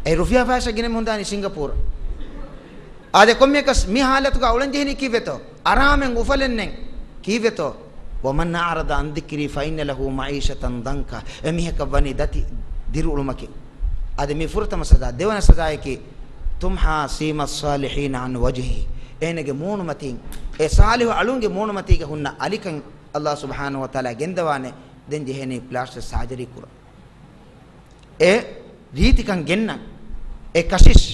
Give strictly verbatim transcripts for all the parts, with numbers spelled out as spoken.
އެ ރުފިޔާ ފައިސާ ގިނަ މި ހުންދާނީ ސިންގަޕޫރަށް. އާދެ، ކޮންމެއަކަސް މި ހާލަތުގަ އުޅެން ޖެހެނީ ކީއްވެތޯ؟ އަރާމެން އުފަލެންނެން ކީއްވެތޯ؟ وَمَنْ أَعْرَضَ عَنْ ذِكْرِي فَإِنَّ لَهُ مَعِيشَةً ضَنْكًا. އެ މީހަކަށް ވަނީ ދަތި ދިރިއުޅުމަކީ. އާދެ، މި ފުރަތަމަ ސަޒާ. ދެވަނަ ސަޒާއަކީ، تُمْحَى سِيمَى الصَّالِحِينَ عَنْ وَجْهِهِ. އޭނަގެ މޫނުމަތީން، އެ ޞާލިޙު އަޅުންގެ މޫނުމަތީގަ ހުންނަ އަލިކަން އަﷲ ސުބްޙާނަހޫ ވަތަޢާލާ ގެންދަވާނެ. ދެން ޖެހޭނީ ޕްލާސްޓިކް ސާޖަރީ ކުރަން. އެ ރީތިކަން ގެންނަން. އެ ކަޝިޝް،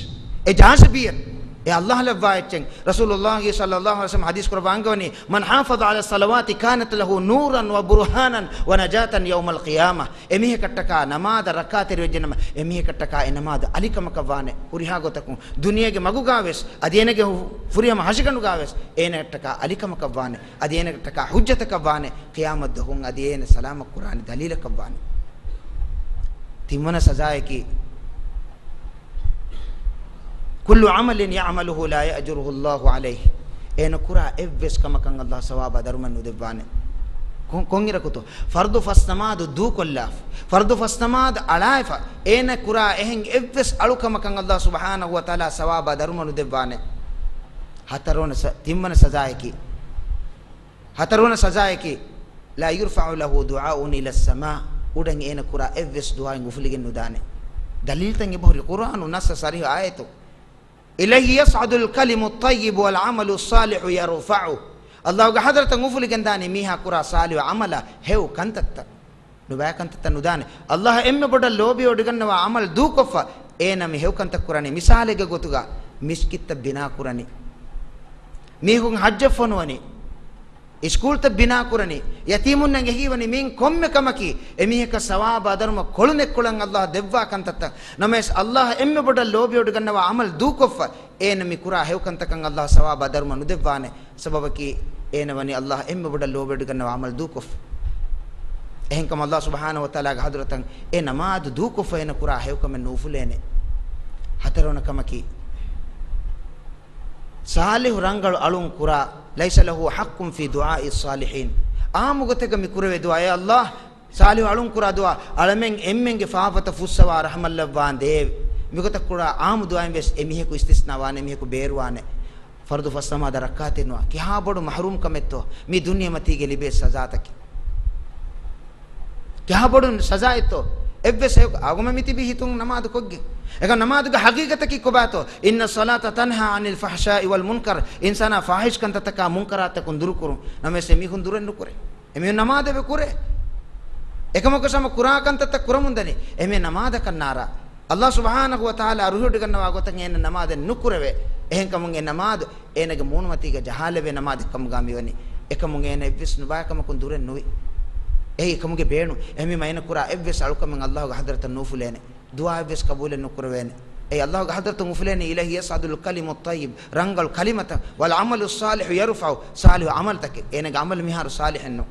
އެ ޖާޒިބިއްޔަތު، އެ އަﷲ ލައްވާ އެއްޗެއް. ރަސޫލުﷲ ޞައްލަﷲު ޢަލައިހި ވަސައްލަމަ ޙަދީޘް ކުރައްވާ އަންގަވަނީ، مَنْ حَافَظَ عَلَى الصَّلَوَاتِ كَانَتْ لَهُ نُورًا وَبُرْهَانًا وَنَجَاةً يَوْمَ الْقِيَامَةِ. އެ މީހަކަށްޓަކާ ނަމާދަށް ރައްކާތެރިވެއްޖެނަމަ، އެ މީހަކަށްޓަކާ އެ ނަމާދު އަލިކަމަކަށް ވާނެ. ހުރިހާ ގޮތަކުން ދުނިޔޭގެ މަގުގާވެސް، އަދި އޭނަގެ ފުރިހަމަ ހަށިގަނޑުގާވެސް އޭނައަށްޓަކާ އަލިކަމަކަށް ވާނެ. އަދި އޭނައަށްޓަކާ ޙުއްޖަތަކަށް ވާނެ، ޤިޔާމަތް ދުވަހުން އަދި އޭނަ ސަލާމަތް ކުރާނެ ދަލީލަކަށް ވާނެ. ތިންވަނަ ސަޒާއަކީ، كُلُّ عَمَلٍ يَعْمَلُهُ لَا يَأْجُرُهُ اللَّهُ عَلَيْهِ. އޭނަ ކުރާ އެއްވެސް ކަމަކަށް އަﷲ ސަވާބާ ދަރުމަ ނުދެއްވާނެ. ކޮ-، ކޮންއިރަކުތޯ؟ ފަރްޟު ފަސް ނަމާދު ދޫކޮށްލާފަ، ފަރްޟު ފަސް ނަމާދު އަޅާފަ، އޭނަ ކުރާ އެހެން އެއްވެސް އަޅުކަމަކަށް އަﷲ ސުބްޙާނަހޫ ވަތަޢާލާ ސަވާބާ ދަރުމަ ނުދެއްވާނެ. ހަތަރުވަނަ ސަ-، ތިންވަނަ ސަޒާއަކީ، ހަތަރުވަނަ ސަޒާއަކީ، لَا يُرْفَعُ لَهُ دُعَاءٌ إِلَى السَّمَاءِ. އުޑަށް އޭނަ ކުރާ އެއްވެސް ދުޢާއެއް އުފުލިގެން ނުދާނެ. ދަލީލްތައް އެބަހުރި، ޤުރްއާނު ނައްސަ ޞަރީޙު އާޔަތު. إِلَيْهِ يَصْعَدُ الْكَلِمُ الطَّيِّبُ وَالْعَمَلُ الصَّالِحُ يَرْفَعُهُ. އަﷲގެ ޙަޟްރަތަށް އުފުލިގެންދާނީ މީހާ ކުރާ ޞާލިޙު ޢަމަލާ ހެޔޮ ކަންތައްތައް. ނުބައި ކަންތައްތައް ނުދާނެ. އަﷲ އެންމެ ބޮޑަށް ލޯބިވެވޮޑިގަންނަވާ ޢަމަލު ދޫކޮށްފަ، އޭނަ މި ހެޔޮ ކަންތައް ކުރަނީ. މިސާލެއްގެ ގޮތުގަ މިސްކިތްތައް ބިނާ ކުރަނީ. މީހުން ޙައްޖަށް ފޮނުވަނީ. އިސްކޫލްތައް ބިނާ ކުރަނީ. ޔަތީމުންނަށް އެހީވަނީ. މިއިން ކޮންމެ ކަމަކީ އެމީހަކަށް ސަވާބާ ދަރުމަ ކޮޅުނެއްކޮޅަށް އަﷲ ދެއްވާ ކަންތައްތައް. ނަމަވެސް އަﷲ އެންމެ ބޮޑަށް ލޯބިވޮޑިގަންނަވާ ޢަމަލު ދޫކޮށްފަ، އޭނަ މި ކުރާ ހެޔޮ ކަންތަކަށް އަﷲ ސަވާބާ ދަރުމަ ނުދެއްވާނެ. ސަބަބަކީ، އޭނަ ވަނީ އަﷲ އެންމެ ބޮޑަށް ލޯބިވެޑިގަންނަވާ ޢަމަލު ދޫކޮށްފަ. އެހެންކަމުން އަﷲ ސުބްޙާނަހޫ ވަތަޢާލާގެ ޙަޟްރަތަށް އެ ނަމާދު ދޫކޮށްފަ އޭނަ ކުރާ ހެޔޮކަމެއް ނުއުފުލޭނެ. ހަތަރުވަނަ ކަމަކީ، ޞާލިޙު ރަނގަޅު އަޅުން ކުރާ، لَيْسَ لَهُ حَقٌّ فِي دُعَاءِ الصَّالِحِينَ. ޢާއްމު ގޮތެއްގަ މި ކުރެވޭ ދުޢާ، އޭ އަﷲ، ޞާލިޙު އަޅުން ކުރާ ދުޢާ، އަޅަމެން އެންމެންގެ ފާފަތައް ފުއްސަވާ ރަޙްމަތްލައްވާނދޭވެ. މިގޮތަށް ކުރާ ޢާއްމު ދުޢާއިން ވެސް އެމީހަކު އިސްތިސްނާ ވާނެ، އެމީހަކު ބޭރުވާނެ. ފަރުޟު ފަސް ނަމާދަށް ރައްކާތެރިނުވާ. ކިހާ ބޮޑު މަޙްރޫމްކަމެއްތޯ މި ދުނިޔެމަތީގެ ލިބޭ ސަޒާތަކެއް. ކިހާ ބޮޑު ސަޒާއެއްތޯ؟ އެއްވެސް އެއް އަގުމެ މިތިބީ ހިތުން ނަމާދު ކޮށްގެން. އެކަ ނަމާދުގެ ޙަޤީޤަތަކީ ކޮބާތޯ؟ إِنَّ الصَّلَاةَ تَنْهَى عَنِ الْفَحْشَاءِ وَالْمُنْكَرِ. އިންސާނާ ފާޙިޝް ކަންތައްތަކާ މުންކަރާތަކުން ދުރުކުރުން. ނަމަވެސް އެމީހުން ދުރެއް ނުކުރޭ. އެމީހުން ނަމާދެވެ ކުރޭ. އެކަމަކު ސަމަ ކުރާ ކަންތައްތައް ކުރަމުންދަނީ. އެމީ ނަމާދަކަށް ނާރާ. އަﷲ ސުބްޙާނަހޫ ވަތަޢާލާ ރުހިވޮޑިގަންނަވާ ގޮތަށް އޭނަ ނަމާދެއް ނުކުރެވޭ. އެހެންކަމުން އެ ނަމާދު އޭނަގެ މޫނުމަތީގަ ޖަހާލެވޭ ނަމާދެއްކަމުގަ މިވަނީ. އެކަމުން އޭނަ އެއްވެސް ނުބައިކަމަކުން ދުރެއް ނުވި. އެއީ އެކަމުގެ ބޭނުން. އެހެންވީމަ އޭނަ ކުރާ އެއްވެސް އަޅުކަމެއް އަﷲގެ ޙަޟްރަތަށް ނުއުފުލޭނެ. ދުޢާއެއްވެސް ޤަބޫލެއް ނުކުރެވޭނެ. އެއީ އަﷲގެ ޙަޟްރަތުން އުފުލޭނީ إِلَيْهِ يَصْعَدُ الْكَلِمُ الطَّيِّبُ، ރަނގަޅު ކަލިމަތައް، وَالْعَمَلُ الصَّالِحُ يَرْفَعُهُ، ޞާލިޙު ޢަމަލުތަކެއް. އޭނަގެ ޢަމަލު މިހާރު ޞާލިޙެއްނު.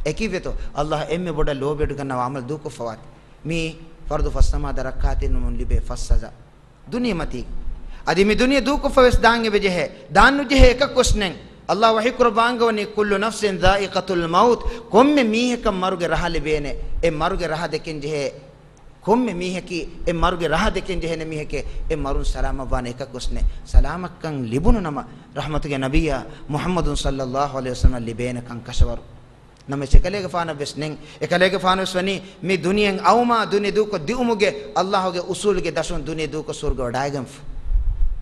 އެކީއްވެތޯ؟ އަﷲ އެންމެ ބޮޑަށް ލޯބިވެޑިގަންނަވާ ޢަމަލު ދޫކޮށްފަވާތީ. މީ ފަރުޟު ފަސް ނަމާދަށް ރައްކާތެރިނުވުމުން ލިބޭ ފަސް ސަޒާ. ދުނިޔެމަތީ. އަދި މި ދުނިޔެ ދޫކޮށްފަވެސް ދާން އެބަޖެހޭ. ދާން ނުޖެހޭ އެކަކުވެސް ނެތް. އަﷲ ވަޙީކުރައްވާ އަންގަވަނީ، كُلُّ نَفْسٍ ذَائِقَةُ الْمَوْتِ. ކޮންމެ މީހަކަށް މަރުގެ ރަހަ ލިބޭނެ. އެ މަރުގެ ރަހަ ދެކެން ޖެހޭ. ކޮންމެ މީހަކީ އެ މަރުގެ ރަހަ ދެކެން ޖެހޭނެ މީހެކޭ. އެ މަރުން ސަލާމަތްވާނެ އެކަކުވެސް ނެތް. ސަލާމަތްކަން ލިބުނު ނަމަ، ރަޙްމަތުގެ ނަބިއްޔާ މުޙައްމަދު ޞައްލައްލާހު ޢަލައިހި ވަސައްލަމަށް ލިބޭނެކަން ކަށަވަރު. ނަމަވެސް އެކަލޭގެފާނަށްވެސް ނެތް. އެކަލޭގެފާނުވެސް ވަނީ މި ދުނިޔެއިން އައުމާ ދުނިޔެ ދޫކޮށް ދިއުމުގެ އަﷲގެ އުޞޫލުގެ ދަށުން ދުނިޔެ ދޫކޮށް ސުވަރުގެ ވަޑައިގެންފަ.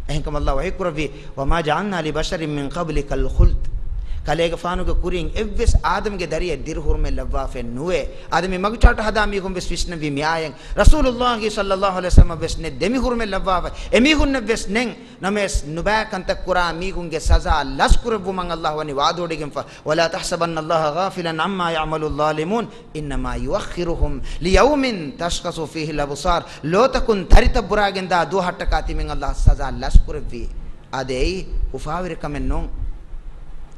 އެހެންކަމުން އަﷲ ވަޙީކުރެއްވީ، وَمَا جَعَلْنَا لِبَشَرٍ مِنْ قَبْلِكَ الْخُلْدَ. ކަލޭގެފާނުގެ ކުރިން އެއްވެސް އާދަމްގެ ދަރިއެއް ދިރިހުރުމެއް ލައްވާފައެއް ނުވޭ. އާދެ، މި މަގުޗާޓަށް ހަދާ މީހުންވެސް ވިސްނެވީ މިއާޔަތް. ރަސޫލުﷲ ޞައްލައްލާހު ޢަލައިހި ވަސައްލަމަށްވެސް ނެތް ދެމިހުރުމެއް ލައްވާފަ. އެމީހުންނަށްވެސް ނެތް. ނަމަވެސް ނުބައި ކަންތައް ކުރާ މީހުންގެ ސަޒާ ލަސްކުރެއްވުމަށް އަﷲ ވަނީ ވަޢުދުވޮޑިގެންފަ. وَلَا تَحْسَبَنَّ اللَّهَ غَافِلًا عَمَّا يَعْمَلُ الظَّالِمُونَ إِنَّمَا يُؤَخِّرُهُمْ لِيَوْمٍ تَشْخَصُ فِيهِ الْأَبْصَارُ. ލޯތަކުން ތަރިތައް ބުރާގެންދާ ދުވަހަށްޓަކާ ތިމަން އަﷲ ސަޒާ ލަސްކުރެއްވީ. އާދެ، އެއީ އުފާވެރިކަމެއް ނޫން.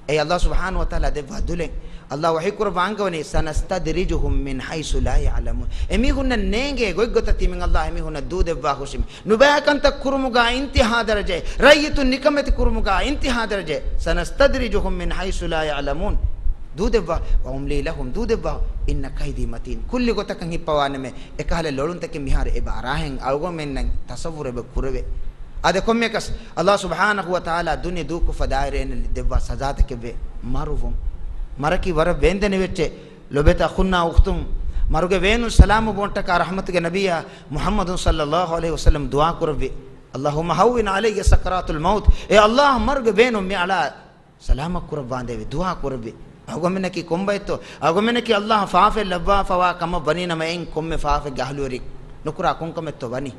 އެއީ އަﷲ ސުބްޙާނަހޫ ވަތަޢާލާ ދެއްވާ ދުލެއް. އަﷲ ވަޙީކުރައްވާ އަންގަވަނީ، سَنَسْتَدْرِجُهُمْ مِنْ حَيْثُ لَا يَعْلَمُونَ. އެމީހުންނަށް ނޭނގޭ ގޮތްގޮތަށް ތިމަން އަﷲ އެމީހުންނަށް ދޫދެއްވާ ހުށިމި. ނުބައި ކަންތައް ކުރުމުގާ އިންތިހާ ދަރަޖައެއް، ރައްޔިތުން ނިކަމެތި ކުރުމުގާ އިންތިހާ ދަރަޖައެއް، سَنَسْتَدْرِجُهُمْ مِنْ حَيْثُ لَا يَعْلَمُونَ. ދޫދެއްވާ، وأملي لهم، ދޫދެއްވާ، إن كيدي متين. ކުއްލި ގޮތަކަށް ހިއްޕަވާނަމޭ، އެކަހަލަ ލޮޅުންތަކެއް މިހާރު އެބަ އަރާހެން އަޅުގަނޑުމެންނަށް ތަޞައްވުރު އެބަ ކުރެވޭ. އާދެ، ކޮންމެއަކަސް އަﷲ ސުބްޙާނަހޫ ވަތަޢާލާ ދުނިޔެ ދޫކޮށްފަ ދާއިރު އޭނަ ދެއްވާ ސަޒާތަކެއްވޭ މަރުވުން. މަރަކީ ވަރަށް ވޭންދެނިވެއްޗެއް. ލޮބުވެތި އަޚުންނާ އުޚްތުން، މަރުގެ ވޭނުން ސަލާމަތްވުމަށްޓަކާ ރަޙްމަތުގެ ނަބިއްޔާ މުޙައްމަދު ޞައްލައްލާހު ޢަލައިހި ވަސައްލަމް ދުޢާ ކުރެއްވި، اللهم هون علي سكرات الموت، އޭ އަﷲ، މަރުގެ ވޭނުން މި އަޅާ ސަލާމަތް ކުރައްވާނދޭވެ، ދުޢާ ކުރެއްވި. އަޅުގަނޑުމެންނަކީ ކޮންބައެއްތޯ؟ އަޅުގަނޑުމެންނަކީ އަﷲ ފާފައެއް ލައްވާފަވާ ކަމަށް ވަނީ ނަމަ، އެއިން ކޮންމެ ފާފައެއްގެ އަހުލުވެރިން ނުކުރާ ކޮންކަމެއްތޯ ވަނީ؟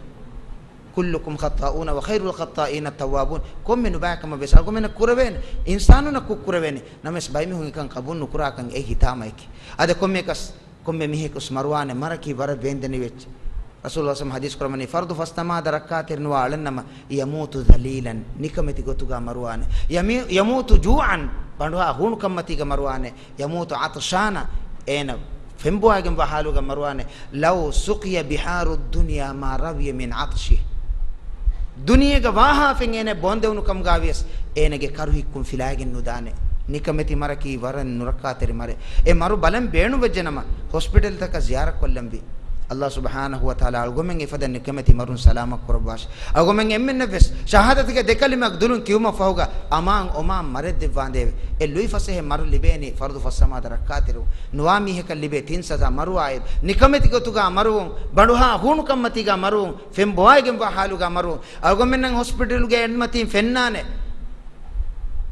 كلكم خطاؤون وخير الخطائين التوابون. ކޮންމެ ނުބައިކަމަށް ވެސް އަޅުގަނޑުމެންނަށް ކުރެވޭނެ، އިންސާނުންނަށް ކުށް ކުރެވޭނެ. ނަމަވެސް ބައެއް މީހުން އެކަން ޤަބޫލު ނުކުރާކަން އެއީ ހިތާމައެކޭ. އާދެ، ކޮންމެއަކަސް ކޮންމެ މީހަކުވެސް މަރުވާނެ، މަރަކީ ވަރަށް ވޭންދެނިވެއްޖެ. ރަސޫލު ޞައްލަﷲު ޢަލައިހި ވަސައްލަމް ޙަދީޘް ކުރައްވަނީ، ފަރުޟު ފަސް ނަމާދަށް ރައްކާތެރި ނުވާ އަޅަންނަމަ، يموت ذليلا، ނިކަމެތި ގޮތުގަ މަރުވާނެ. يمي-، يموت جوعا، ބަނޑުހާ ހޫނުކަންމަތީގަ މަރުވާނެ. يموت عطشانا، އޭނަ ފެންބޮވައިގެންވާ ޙާލުގަ މަރުވާނެ. لو سقي بحار الدنيا ما روي من عطشه. ދުނިޔޭގަ ވާހާ ފެން އޭނަ ބޯންދެވުނު ކަމުގަ ވިޔަސް، އޭނަގެ ކަރުހިއްކުން ފިލާގެން ނުދާނެ. ނިކަމެތި މަރަކީ ވަރަށް ނުރައްކާތެރި މަރެއް. އެ މަރު ބަލަން ބޭނުންވެއްޖެ ނަމަ، ހޮސްޕިޓަލްތަކަށް ޒިޔާރަތް ކޮށްލަންވީ. އަﷲ ސުބްޙާނަހޫ ވަތަޢާލާ އަޅުގަނޑުމެން އެފަދަ ނިކަމެތި މަރުން ސަލާމަތް ކުރައްވާށި. އަޅުގަނޑުމެން އެންމެންނަށްވެސް ޝަހާދަތުގެ ދެ ކަލިމަ ދުލުން ކިޔުމަށް ފަހުގަ އަމާން އޮމާން މަރެއް ދެއްވާނދޭވެ. އެ ލުއިފަސޭހަ މަރު ލިބޭނީ ފަރުޟު ފަސް ނަމާދަށް ރައްކާތެރިވުން. ނުވާ މީހަކަށް ލިބޭ ތިން ސަޒާ: މަރުވާއިރު ނިކަމެތި ގޮތުގަ މަރުވުން، ބަނޑުހާ ހޫނުކަންމަތީގަ މަރުވުން، ފެން ބޮވައިގެންވާ ޙާލުގަ މަރުވުން. އަޅުގަނޑުމެންނަށް ހޮސްޕިޓަލުގަ އެޑްމަތީން ފެންނާނެ.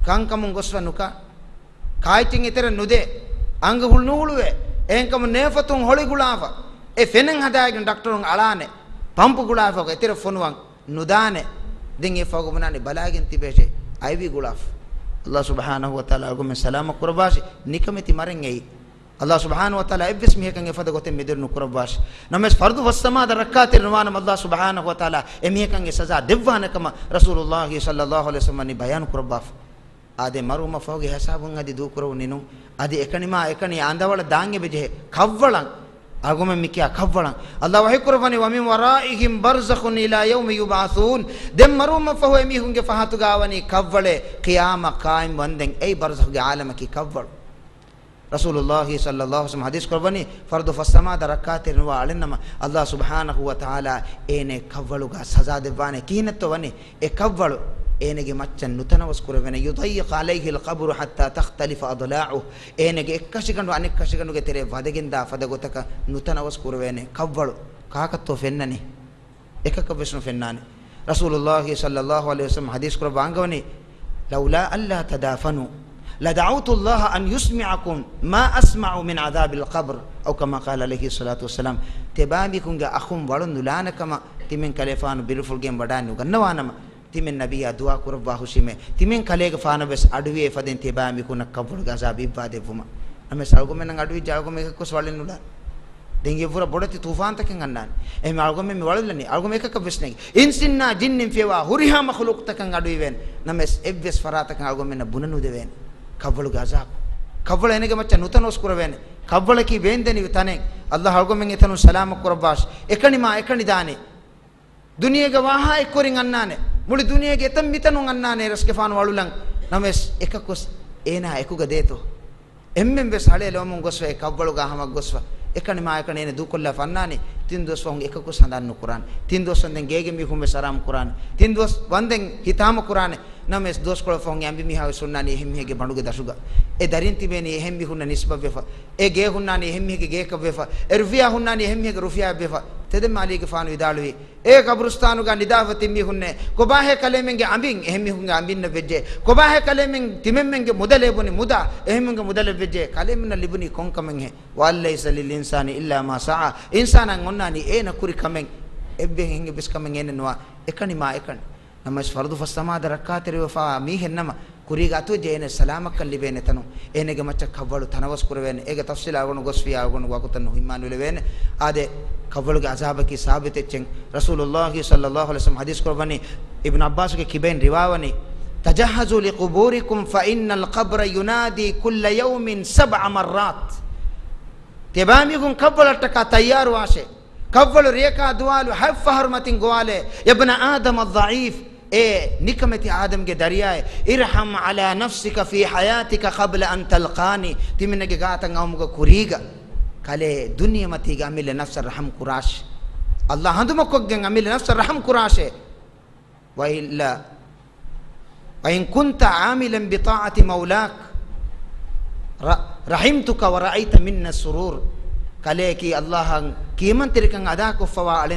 ކަންކަމުން ގޮސްފަ ނުކާ. ކާއެއްޗެއް އެތެރެ ނުދޭ. އަނގަ ހުޅު ނުހުޅުވޭ. އެހެންކަމުން ނޭފަތުން ހޮޅި ގުޅާފަ. އެ ފެނެއް ހަދާގެން ޑޮކްޓަރުން އަޅާނެ. ޕަމްޕު ގުޅާފަ އެތެރެ ފޮނުވަން ނުދާނެ. ދެން އެ ފަހުގަ ބުނާނީ ބަލާގެން ތިބޭށޭ، އައިވީ ގުޅާފަ. އަﷲ ސުބްޙާނަހޫ ވަތަޢާލާ އަޅުގަނޑުމެން ސަލާމަތް ކުރައްވާށި، ނިކަމެތި މަރެއް އެއީ. އަﷲ ސުބްޙާނަހޫ ވަތަޢާލާ އެއްވެސް މީހަކަށް އެފަދަ ގޮތެއް މެދުވެރި ނުކުރައްވާށި. ނަމަވެސް ފަރުޟު ފަސް ނަމާދަށް ރައްކާތެރި ނުވާނަމަ، އަﷲ ސުބްޙާނަހޫ ވަތަޢާލާ އެމީހަކަށް އެ ސަޒާ ދެއްވާނެ ކަމަށް ރަސޫލުﷲ ޞައްލަﷲު ޢަލައިހި ވަސައްލަމް ވަނީ ބަޔާން ކުރައްވާފަ. އާދެ، މަރުވުމަށް ފަހުގެ ހިސާބުން އަދި ދޫކުރެވުނީ ނޫން. އަދި އެކަނިމާ އެކަނި އަނދަވަޅަށް ދާން އެބަޖެހޭ. ކަށްވަޅަން. އަޅުގަނޑުމެން މިކިޔާ ކަށްވަޅަން. އަﷲ ވަޙީ ކުރައްވަނީ، ومن ورائهم برزخ إلى يوم يبعثون. ދެން މަރުވުމަށް ފަހު އެމީހުންގެ ފަހަތުގަ ވަނީ ކަށްވަޅޭ، ޤިޔާމަ ޤާއިމް ވަންދެން. އެއީ ބަރްޒަޚުގެ ޢާލަމަކީ ކަށްވަޅު. ރަސޫލުﷲ ޞައްލަﷲު ޢަލައިހި ވަސައްލަމް ޙަދީޘް ކުރައްވަނީ، ފަރުޟު ފަސް ނަމާދަށް ރައްކާތެރި ނުވާ އަޅެންނަމަ، އަﷲ ސުބްޙާނަހޫ ވަތަޢާލާ އޭނަ ކަށްވަޅުގަ ސަޒާ ދެއްވާނެ. ކިހިނެއްތޯ ވަނީ؟ އެ ކަށްވަޅު އޭނަގެ މައްޗަށް ނުތަނަވަސް ކުރެވޭނެ. يضيق عليه القبر حتى تختلف أضلاعه. އޭނަގެ އެއްކަށިގަނޑު އަނެއްކަށިގަނޑުގެ ތެރެއަށް ވަދެގެންދާ ފަދަ ގޮތަކަށް ނުތަނަވަސް ކުރެވޭނެ. ކަށްވަޅު ކާކަށްތޯ ފެންނަނީ؟ އެކަކަށްވެސް ނުފެންނާނެ. ރަސޫލުﷲ ޞައްލަﷲު ޢަލައިހި ވަސައްލަމް ޙަދީޘް ކުރައްވާ އަންގަވަނީ، لولا ألا تدافنوا لدعوت الله أن يسمعكم ما أسمع من عذاب القبر، أو كما قال عليه الصلاة والسلام. ތިޔަބައިމީހުންގެ އަޚުން ވަޅު ނުލާނެ ކަމަށް ތިމަން ކަލޭފާނު ބިރުފުޅުގެން ވަޑާން ނުގަންނަވާނަމަ، ތިމަން ނަބިއްޔާ ދުޢާ ކުރައްވާ ހުށީމޭ، ތިމަން ކަލޭގެފާނަށް ވެސް އަޑުއިވޭ އެފަދައިން ތިޔަބައިމީހުންނަށް ކަށްވަޅުގެ ޢަޛާބު އިއްވާ ދެއްވުމަށް. ނަމަވެސް އަޅުގަނޑުމެންނަށް އަޑުއިއްޖެ އަޅުގަނޑުމެން އެކަކުވެސް ވަޅެއް ނުލާނެ. ދެން އެއަށްވުރެ ބޮޑެތި ތޫފާންތަކެއް އަންނާނެ. އެހެން އަޅުގަނޑުމެން މި ވަޅުލަނީ. އަޅުގަނޑުމެން އެކަކަށް ވެސް ނެގި. އިންސިންނާ ޖިންނިން ފިޔަވާ ހުރިހާ މަޚުލޫޤުތަކަށް އަޑުއިވޭނެ. ނަމަވެސް އެއްވެސް ފަރާތަކަށް އަޅުގަނޑުމެންނަށް ބުނެ ނުދެވޭނެ. ކަށްވަޅުގެ ޢަޛާބު. ކަށްވަޅު އޭނަގެ މައްޗަށް ނުތަނަވަސް ކުރެވޭނެ. ކަށްވަޅަކީ ވޭންދެނިވި ތަނެއް. އަﷲ އަޅުގަނޑުމެން އެތަނުން ސަލާމަތް ކުރައްވާށި. އެކަނި މާ އެކަނި ދާނީ. ދުނިޔޭގެ ވާހާ އެއްކުރިން އަންނާނެ. މުޅި ދުނިޔޭގެ އެތައް މިތަނުން އަންނާނެ ރަސްގެފާނު ވަޅުލަން. ނަމަވެސް އެކަކުވެސް އޭނާ އެކުގަ ދޭތޯ؟ އެންމެން ވެސް ހަޅޭ ލޯމުން ގޮސްފަ އެ ކަށްވަޅުގަ ހަމަ ގޮސްފަ އެކަނި މާ އެކަނި އޭނަ ދޫކޮށްލާފަ އަންނާނީ. ތިން ދުވަސް ފަހުން އެކަކުވެސް ހަނދާން ނުކުރާނެ. ތިން ދުވަސް ވަންދެން ގޭގެ މީހުން ވެސް އަރާމު ކުރާނެ. ތިން ދުވަސް ވަންދެން ހިތާމަ ކުރާނެ. ނަމަވެސް ދުވަސްކޮޅަށް ފަހުން އެ އަނބިމީހާ ވެސް ހުންނާނީ އެހެން މީހެއްގެ ބަނޑުގެ ދަށުގަ. އެ ދަރިން ތިބޭނީ އެހެން މީހުންނަށް ނިސްބަތްވެފަ. އެ ގޭ ހުންނާނީ އެހެން މީހެއްގެ ގޭކަށްވެފަ. އެ ރުފިޔާ ހުންނާނީ އެހެން މީހެއްގެ ރުފިޔާއަށްވެފަ. ތެދެއް މާލީގެފާނު ވިދާޅުވީ، އޭ ޤަބުރުސްތާނުގަ ނިދާފަ ތިން މީހުންނޭ، ކޮބާހޭ ކަލޭމެންގެ އަނބިން އެހެން މީހުންގެ އަނބިންނަށް ވެއްޖެ؟ ކޮބާހޭ ކަލޭމެން ތިމެންމެންގެ މުދަލޭ ބުނި މުދާ އެހެންމެންގެ މުދަލަށް ވެއްޖެ؟ ކަލޭމެންނަށް ލިބުނީ ކޮންކަމެއްހޭ؟ وأن ليس للإنسان إلا ما سعى. އިންސާނާއަށް އޮންނާނީ އޭނަ ކުރި ކަމެއް. އެއްވެހެން އެއްވެސް ކަމެއް އޭނަ ނުވާ. އެކަނި މާ އެކަނި. ނަމަވެސް ފަރުޟު ފަސް ނަމާދަށް ރައްކާތެރިވެފަވާ މީހެއްނަމަ، ކުރީގަ އަތުވެއްޖެ އޭނަ ސަލާމަތްކަން ލިބޭނެ ތަނުން، އޭނަގެ މައްޗަށް ކަށްވަޅު ތަނަވަސް ކުރެވޭނެ. އޭގެ ތަފްސީލާ އަޅުގަނޑު ގޮސްފިޔާ އަޅުގަނޑު ވަގުތަށް ނުހިމާނުލެވޭނެ. އާދެ، ކަށްވަޅުގެ ޢަޒާބަކީ ސާބިތެއްޗެއް. ރަސޫލުﷲ ޞައްލަﷲު ޢަލައިހި ވަސައްލަމް ޙަދީޘް ކުރައްވަނީ، އިބްނު ޢައްބާސްގެ ކިބައިން ރިވާވަނީ، تجهزوا لقبوركم فإن القبر ينادي كل يوم سبع مرات. ތިޔަބައިމީހުން ކަށްވަޅަށްޓަކާ ތައްޔާރުވާށޭ. ކަށްވަޅު ރެޔަކާ ދުވާލު ހަތް ފަހަރު މަތިން ގޮވާލޭ، يا ابن آدم الضعيف، އޭ ނިކަމެތި އާދަމްގެ ދަރިޔާއޭ، ارحم على نفسك في حياتك قبل أن تلقاني، ތިމަންނަގެ ގާތަށް އައުމުގެ ކުރީގަ ކަލޭ ދުނިޔެމަތީގެ އަމިއްލަ ނަފްސަށް ރަޙަމް ކުރާށޭ. ﷲ ހަނދުމަކޮށްގެން އަމިއްލަ ނަފްސަށް ރަޙަމް ކުރާށޭ. وإلا، وإن كنت عاملا بطاعة مولاك، ر-، رحمتك ورأيت منا السرور. ކަލެއަކީ ﷲ އަށް ކިޔަމަންތެރިކަން އަދާކޮށްފަވާ އަޅެ